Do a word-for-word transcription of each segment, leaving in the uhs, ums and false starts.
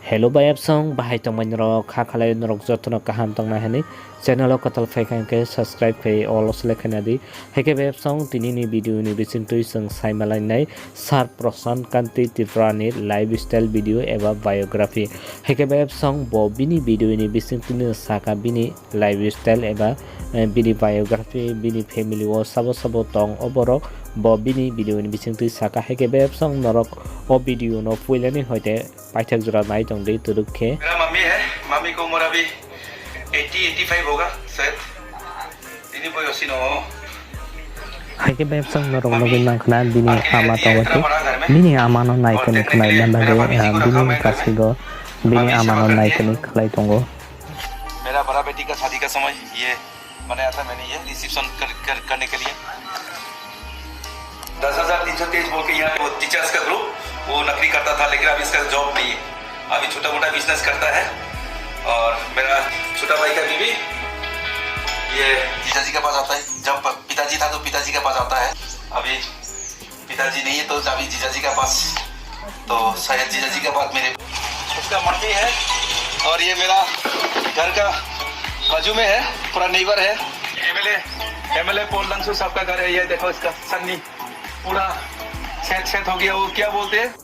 Hello bai apsong, bahai tongmai norok, kha khalai norok jotono kaham tongnai hwnwi channel o kwtal phai kha hwnkhe subscribe khai all o select khaina di. Haikhe bai apsong, tini ni video ni bisingtwi chwng sai malainai Sir Prashant Kanti Tripura ni lifestyle video eba biography. Haikhe bai apsong, bo bini video ni bisingtwi no saka bini lifestyle eba, eh, bini biography, bini family o sabo sabo tong o borok, bo bini video ni bisingtwi saka. Haikhe bai apsong norok o video no puilani hoite paithak jora nai tong di twrwk khe. मेरा मम्मी है, मम्मी को उम्र अभी eighty eighty five होगा शायद। Tini boyosino. Haikhe bai apsong norok nugwi mankha na bini ama tongo se. Bini ama no nai kwnwi khwnaina bagwi, ah, bini basigo bini ama no nai kwnwi khwlai tongo. मेरा बड़ा बेटी का शादी का समय ये बनाया था मैंने, ये रिसेप्शन कर, कर, करने के लिए। दस हज़ार तीन सौ तेईस बोल के यहाँ वो टीचर्स का ग्रुप, वो नकली करता था, लेकिन अभी इसका जॉब नहीं है। अभी छोटा मोटा बिजनेस करता है। और मेरा छोटा भाई का बीवी, ये जीजा जी के पास आता है। जब प-, पिताजी था तो पिताजी के पास आता है। अभी पिताजी नहीं है तो अभी जीजा जी के पास, तो शायद जीजा जी के बाद मेरे उसका मम्मी है। और ये मेरा घर का बाजू में है, पूरा नेबर है। एमएलए, एमएलए पोल लंगसू साहब का घर है। ये देखो इसका सन्नी, पूरा छेद छेद हो गया। वो क्या बोलते हैं?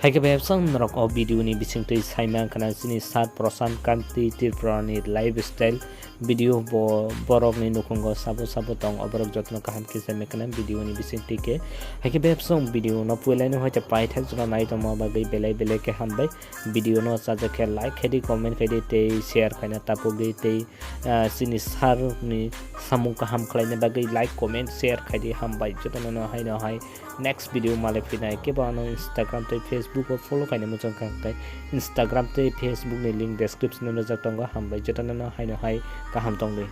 Haikhe bai apsong norok o video ni bisingtwi sai mankha na chini Sir Prashant Kanti Tripura ni lifestyle video, bo borok ni nukhungo sabo sabo tong o borok jotono kaham khe sai mankha na video ni bisingtwi khe. Haikhe bai apsong video no puilani hoite paithak jora nai tongma bagwi belai belai khe hambai. Video no chajak khe like khaidi, comment khaidi tei share khaina tapogwi tei, ah, chini sir ni samung kaham khlaina bagwi like, comment, share khaidi. Hambai jotono no haino hai next video malai phinai kebo ano Instagram tei Facebook o follow khaina muchung kha khe Instagram tei Facebook ni link description o nujak tongo. Hambai jotono no haino hai kaham tongdi.